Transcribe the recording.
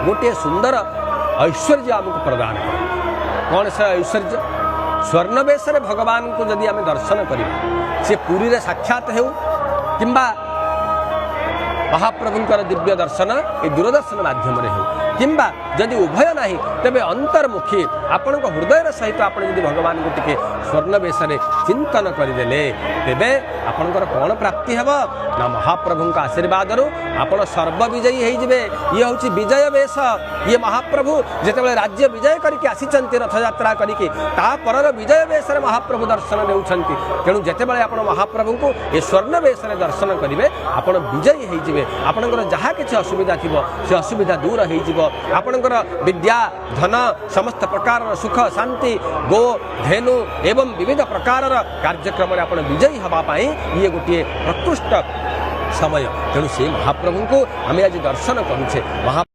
ଗୋଟିଏ ସୁନ୍ଦର ଐଶ୍ୱର୍ଯ୍ୟ ଆମକୁ ପ୍ରଦାନ କରେ। କ'ଣ ସେ ଐଶ୍ୱର୍ଯ୍ୟ? ସ୍ୱର୍ଣ୍ଣବେଶରେ ଭଗବାନଙ୍କୁ ଯଦି ଆମେ ଦର୍ଶନ କରିବା, ସେ ପୁରୀରେ ସାକ୍ଷାତ ହେଉ କିମ୍ବା ମହାପ୍ରଭୁଙ୍କର ଦିବ୍ୟ ଦର୍ଶନ ଏ ଦୂରଦର୍ଶନ ମାଧ୍ୟମରେ ହେଉ, କିମ୍ବା ଯଦି ଉଭୟ ନାହିଁ, ତେବେ ଅନ୍ତର୍ମୁଖୀ ଆପଣଙ୍କ ହୃଦୟର ସହିତ ଆପଣ ଯଦି ଭଗବାନଙ୍କୁ ଟିକେ ସ୍ୱର୍ଣ୍ଣବେଶରେ ଚିନ୍ତନ କରିଦେଲେ, ତେବେ ଆପଣଙ୍କର କ'ଣ ପ୍ରାପ୍ତି ହେବ ନା ମହାପ୍ରଭୁଙ୍କ ଆଶୀର୍ବାଦରୁ ଆପଣ ସର୍ବବିଜୟୀ ହେଇଯିବେ। ଇଏ ହେଉଛି ବିଜୟ ବେଶ। ଇଏ ମହାପ୍ରଭୁ ଯେତେବେଳେ ରାଜ୍ୟ ବିଜୟ କରିକି ଆସିଛନ୍ତି ରଥଯାତ୍ରା କରିକି, ତାପରର ବିଜୟ ବେଶରେ ମହାପ୍ରଭୁ ଦର୍ଶନ ଦେଉଛନ୍ତି। ତେଣୁ ଯେତେବେଳେ ଆପଣ ମହାପ୍ରଭୁଙ୍କୁ ଏ ସ୍ୱର୍ଣ୍ଣ ବେଶରେ ଦର୍ଶନ କରିବେ, ଆପଣ ବିଜୟୀ ହେଇଯିବେ। ଆପଣଙ୍କର ଯାହା କିଛି ଅସୁବିଧା ଥିବ, ସେ ଅସୁବିଧା ଦୂର ହେଇଯିବ। ଆପଣଙ୍କର ବିଦ୍ୟା, ଧନ, ସମସ୍ତ ପ୍ରକାରର ସୁଖ, ଶାନ୍ତି, ଗୋ ଧେନୁ ଏବଂ ବିବିଧ ପ୍ରକାରର କାର୍ଯ୍ୟକ୍ରମରେ ଆପଣ ବିଜୟୀ ହେବା ପାଇଁ ଇଏ ଗୋଟିଏ ପ୍ରକୃଷ୍ଟ ସମୟ। ତେଣୁ ସେ ମହାପ୍ରଭୁଙ୍କୁ ଆମେ ଆଜି ଦର୍ଶନ କରୁଛେ। ମହା